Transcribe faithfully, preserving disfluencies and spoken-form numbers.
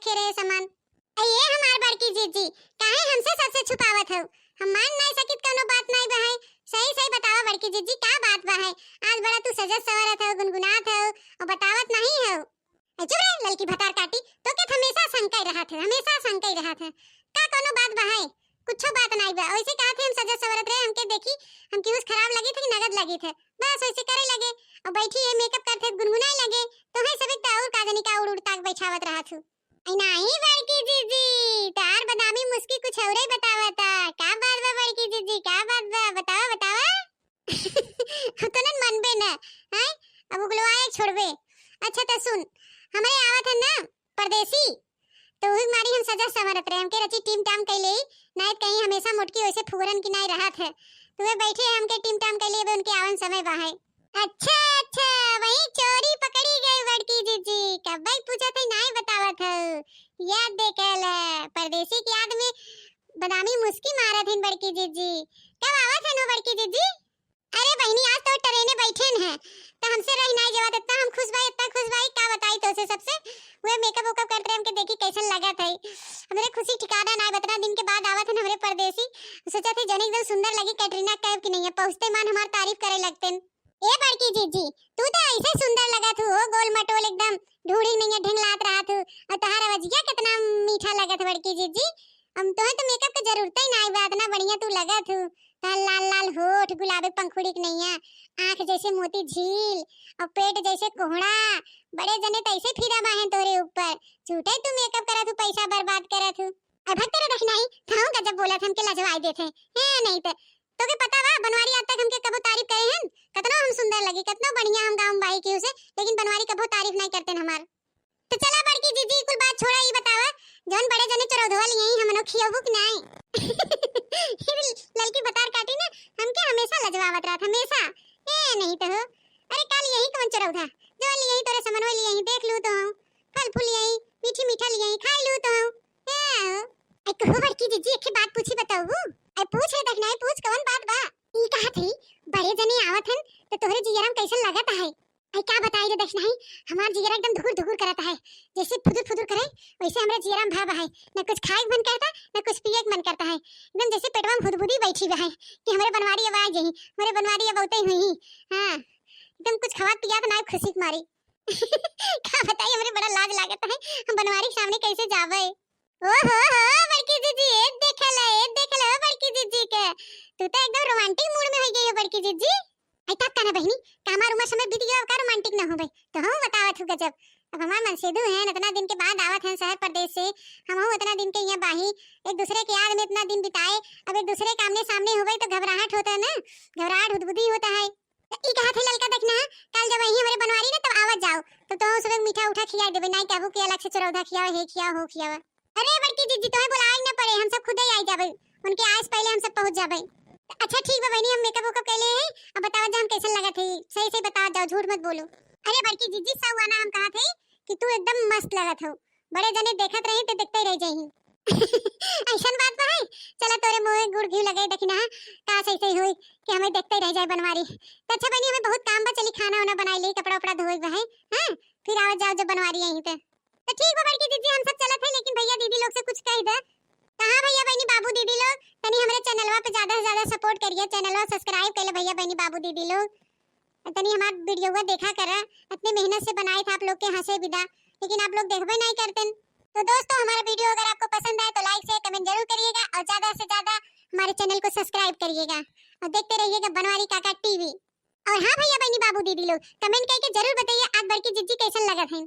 रखे रहे सामान। अरे हमार बड़की जिज्जी, काहे हमसे सबसे छुपावत हौ? हम मान नाई सकित कौनो बात नाई बा है। सही सही बतावा बड़की जिज्जी, का बात बा है? आज बड़ा तू सजत संवरत हौ, गुनगुनात हौ, और बतावत नहीं हौ। ए, चुप रे, ललकी भतार काटी, तोके त हमेसा संकई रहत है, हमेसा संकई रहत है। का कौनो बात बा है? कुछो बात नाई बा। वैसे कहत है हम सजत संवरत रहे, हमके देखी, हमके हुस खराब लगित है कि नगद लगित है, बस वैसे करे लगे। और बैठी है, मेकअप करत है, गुनगुनाए लगे, तोहे सबे त और का जानी का उड़ उड़ ताक बैठावत रहत हूँ। आई नाही बड़की जिज्जी, तार बदामी मुस्की कुछ औरे बतावता। का बात बा बड़की जिज्जी, का बात बा? बतावा, बतावा। हम तो नन मनबे न, हैं? अब उगलवाए छोड़बे। अच्छा त सुन, हमरे आवत है ना परदेसी, तो वही मारी हम सजा संवरत रहे, हमके रची टीम टाम कैले ही, नाई त कहीं हमेसा मोटकी वैसे फुगरन की नाई रहत है। तो वे बैठे हैं, हमके टीम टाम कैले, अबे उनके आवन समय बा है। अच्छा, अच्छा, वही चोरी पकड़ी गई बड़की जिज्जी। कब्बई पूछत है, नाई बतावत है। याद दे कहल, परदेसी की याद में बदामी मुस्की मारत है बड़की जिज्जी। कब आवत है नो बड़की जिज्जी? अरे बहिनी, आज तो ट्रेने बैठे न है, तो हमसे रही नाई जवात, इतना हम खुश भाई, इतना खुश भाई, का बताई तो से सबसे। वे मेकअप वेकअप करत रहे, हमके देखी कैसन लगत है। हमरे खुशी ठिकाना नाई, इतना दिन के बाद आवत है हमरे परदेसी। सोचत है जौन एकदम सुंदर लगी कैटरीना कैफ की नहीं है, पहुँचते मान हमार तारीफ करे लगते। ए बड़की जिज्जी, तू तो ऐसे सुंदर लगत हू हो, गोल मटोल एकदम ढूढ़ी नहीं है, ढिंगलात रहत हू, और तहार आवाजिया कितना मीठा लगत है बड़की जिज्जी। हम तोहे तो मेकअप के जरूरत ही नाई बा, इतना बढ़िया तू लगत हू। तहार लाल लाल होठ, गुलाबी पंखुड़ी के नैया, आँख जैसे मोती झील, और पेट जैसे कोहड़ा। बड़े जने तो ऐसे फिदा बाहें तोरे ऊपर। झूठे तू मेकअप करत हू, पैसा बर्बाद करत हू। अब भग तेरे दखनाई, थाऊ गजब बोलत, हमके लजवाई देत है। हैं, नहीं तो तोके पता बा, बनवारी आज तक हमके कबो तारीफ करे हन? कतनो हम सुंदर लगी, कतनो बढ़िया हम गाँव में बाई केहू से, लेकिन बनवारी कबो तारीफ नहीं करते हमार। तो चला बड़की जिज्जी, कुल बात छोड़ा, ई बतावा, जौन बड़े जने चरौधवा लियाई, हमनो खियबू कि नाई? ललकी भतार काटी ना, हमके हमेसा लजवावत रहत, हमेसा। ए, नहीं तो हो। अरे, का लियाई कौन चरौधा? जौन लियाई तोरे समनवे लियाई, देख लू तो हूँ। फल फूल लियाई, मीठी मीठा लियाई, खाई लू तो हूँ। ए, हो। ए, कहो बड़की जिज्जी, एक बात पूछी बताऊ? ए, पूछ रे दखनाई, पूछ, कौन बात बा? ई कहा थी, बड़े जने आवत हन, तो तोहरे जियरा में कैसन लगत है? आई का बताई रे दखनाई, हमार जियरा एकदम धुकुर धुकुर करत है, जैसे फुदुर फुदुर करे, वैसे हमरे जियरा में भाव है, न कुछ खाए के मन करता, न कुछ पिए के मन करता है, एकदम जैसे पेटवा में हुदबुदी बैठी बा है कि हमरे बनवारी अब आ जाई, हमरे बनवारी अब औते हुई। हाँ, एकदम कुछ खवात पियात ना खुशी के मारी। का बताई, हमरे बड़ा लाज लागत है, हम बनवारी के सामने कैसे जाबे? ओ हो हो, बड़की जिज्जी, ए देखल, ए देखल हो बड़की जिज्जी के। तू तो एकदम रोमांटिक मूड में हो गई हो बड़की जिज्जी। आई तब का ना बहिनी, का हमार उम्र समय बीत गया, का रोमांटिक ना हो भाई? तो हम बतावत हूँ गजब। अब हमार मनसेधु हैं, इतना दिन के बाद आवत हैं शहर परदेश से, हम हूँ इतना दिन के यहाँ बाही, एक दूसरे के याद में इतना दिन बिताए, अब एक दूसरे के आमने सामने हो गई तो घबराहट होता है ना, घबराहट हुदबुदी होता है। त ई कहा थे ललका दखना, कल जब वही हमरे बनवारी ना तब आवत जाओ, तब तो हम सब मीठा उठा खिया देबे, नाई कहबू कि अलग से चरौधा खियावे, हे खियावे, हो खियावे। अरे बड़की जिज्जी, तोहे बुलाए ना पड़े, हम सब खुदे आई जाबे, उनके आए से पहले हम सब पहुँच जाबे। त अच्छा ठीक बा बहिनी, हम मेकअप वेकअप कैले हैं, अब बतावा जा हम कैसन लगत है, सही सही बतावा जाओ, झूठ मत बोलो। अरे बड़की जिज्जी, सौ आना हम कहा थे कि तू एकदम मस्त लगत हो, बड़े जने देखत रही तो देखते ही रह जाही। ऐसन बात बा है? चला तोरे मुँह में गुड़ घी लगे, देखी ना का सही सही होई कि हमें देखते ही रह जाए बनवारी। तो अच्छा बहिनी, हमें बहुत काम बा, चली खाना वाना बनाई ली, कपड़ा उपड़ा धोए बा है, हाँ? फिर आवत जाओ जब बनवारी आई तो। तो ठीक बा बड़की जिज्जी, हम सब चलत है, लेकिन भैया दीदी लोग से कुछ कह दे। तो हाँ भैया बहिनी बाबू दीदी लोग, तनी हमरे चैनलवा पे ज्यादा से ज्यादा सपोर्ट करिए, चैनलवा सब्सक्राइब कर ले भैया बहिनी बाबू दीदी लोग। तनी हमार वीडियोवा देखा करा, इतने मेहनत से बनाए था आप लोग के हंसे विदा, लेकिन आप लोग देखबे नहीं करते। तो दोस्तों, हमारा वीडियो अगर आपको पसंद आए तो लाइक से कमेंट जरूर करिएगा और ज्यादा से ज्यादा हमारे चैनल को सब्सक्राइब करिएगा और देखते रहिएगा बनवारी काका टीवी। और हाँ भैया बहनी बाबू दीदी लोग, कमेंट करके जरूर बताइए आज बड़की जिज्जी कैसन लगत है।